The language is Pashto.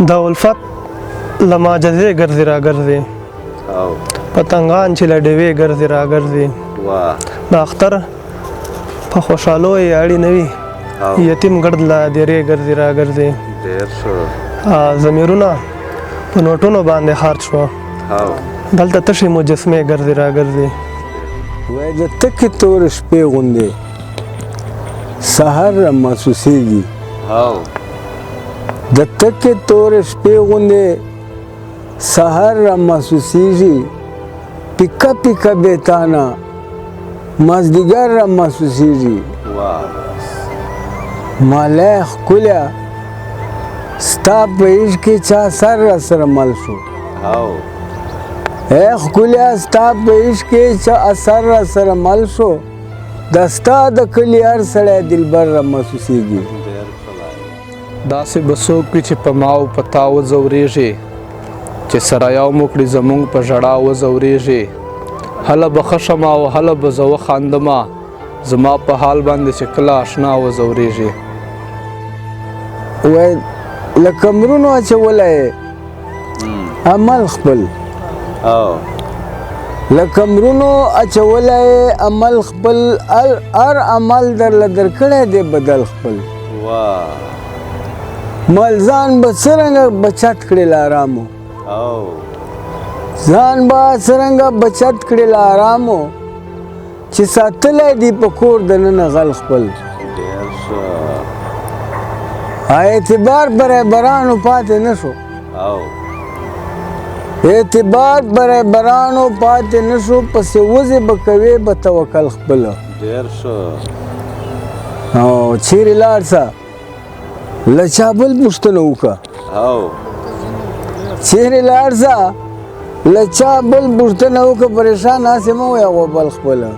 د الفت له معجزې ګرځي راګرځي، پتنګان چې له ډیوې ګرځي راګرځي، د اختر په خوشحالو یې اړي نه وي، یتیم ګرد له دیرې ګرځي راګرځي. ضمیرونه په نوټونو باندې خرڅ شو، دلته تشې مجسمې ګرځي راګرځي. وای د تکې تورې شپې غوندې سهار را محسوسېږي، د تکې تورې شپې غوندې سهار را محسوسېږي، پیکه پیکه بېتانه مازدیګر را محسوسېږي. مالی ښکلیه ستا په عشق کې چا سر را سره مل شو، ای ښکلیه ستا په عشق کې چا اثر را سره مل شو، د ستا د کلي هر سړی دلبر را محسوسېږي. داسې به څوک وي چې په ما او په تا وځورېږي، چې سره یو مو کړي زمونږ په ژړا وځورېږي. هله به ښه شمه او هله به زه وخاندمه، زما په حال باندې چې کله اشنا وځورېږي. وای له کمرونو اچولی عمل خپل، له کمرونو اچولی عمل خپل، هر عمل درله درکړی دی بدل خپل. مال ځان به څرنګه بچت کړې له آرامو، ځان به څرنګه بچت کړې له آرامو، چې ساتلی دی په کور دننه غل خپل. اعتبار پر رهبرانو پاتې نه شو، اعتبار پر رهبرانو پاتې نه شو، پسې وزې به کوې به توکل خپل. او چیرې لاړ سه له چا بل پوښتنه وکړه، چیرې لاړ سه له چا بل پوښتنه وکړه، پریشان هسې مه وایه غوبل خپله.